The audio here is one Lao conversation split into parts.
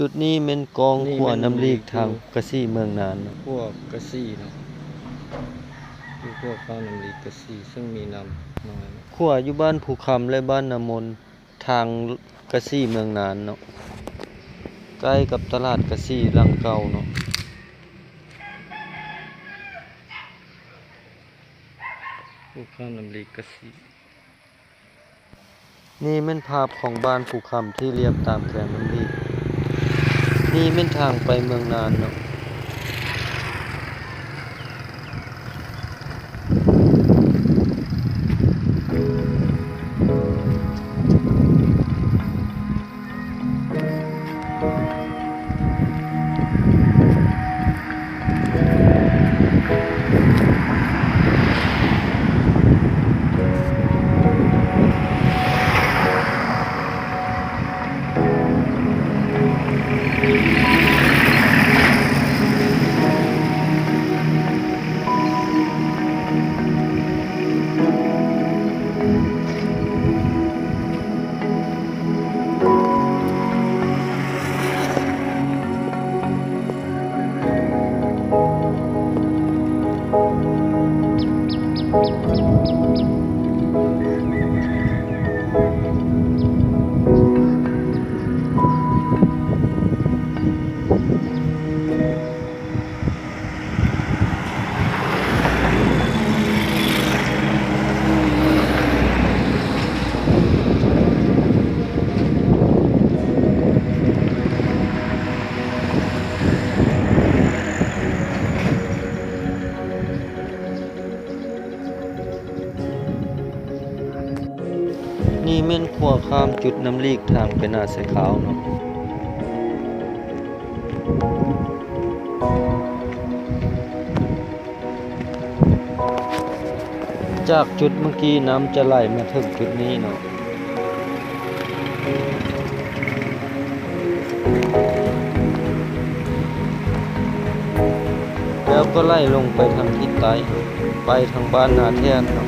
ຈຸດນີ້ແມ່ນກອງຂົວນ້ຳລີກທາງກະສີເມືອງນານເນາະ. ຂົວກະສີເນາະ ຢູ່ຂົວຂ້າມນ້ຳລີກກະສີ ເຊິ່ງມີນ້ຳນ້ອຍເນາະ. ຂົວຢູ່ບ້ານພູຄຳ ແລະ ບ້ານນາມົນ ທາງກະສີເມືອງນານເນາະ, ໃກ້ກັບຕະຫຼາດກະສີຫຼັງເກົ່າເນາະ. ພູຄຳນ້ຳລີກກະສີ. ນີ້ແມ່ນພາບຂອງບ້ານພູຄຳທີ່ລຽບຕາມແຄມນ້ຳລີກ. ນີ້ແມ່ນທາງໄປເມືອງນານເນາະ. ນີ້ແມ່ນຂົວຂ້າມຈຸດນ້ຳລີກທາງໄປນາຊາຍຂາວເນາະ. ຈາກຈຸດເມື່ອກີ້ ນ້ຳຈະໄຫຼມາເຖິງຈຸດນີ້ເນາະ ແລ້ວກໍໄຫຼລົງໄປທາງທິດໃຕ້ ໄປທາງບ້ານນາແທ່ນເນາະ.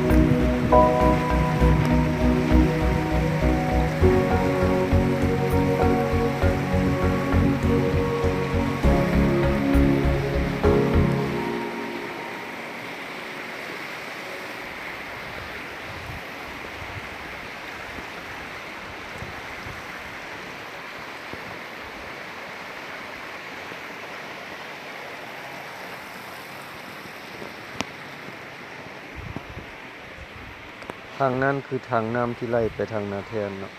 ທາງນັ້ນຄືທາງນ້ຳທີ່ໄຫຼໄປທາງນາແທ່ນເນາະ.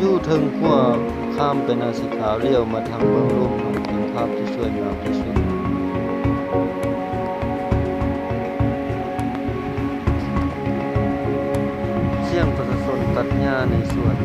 ຢູ່ເທິງຂົວຂ້າມໄປນາຊາຍຂາວ ຫຼຽວມາທາງເບື້ອງລຸ່ມ ເປັນພາບທີ່ສວຍງາມທີ່ສຸດ. ສຽງປະຊາຊົນຕັດຫຍ້າໃນສວນ.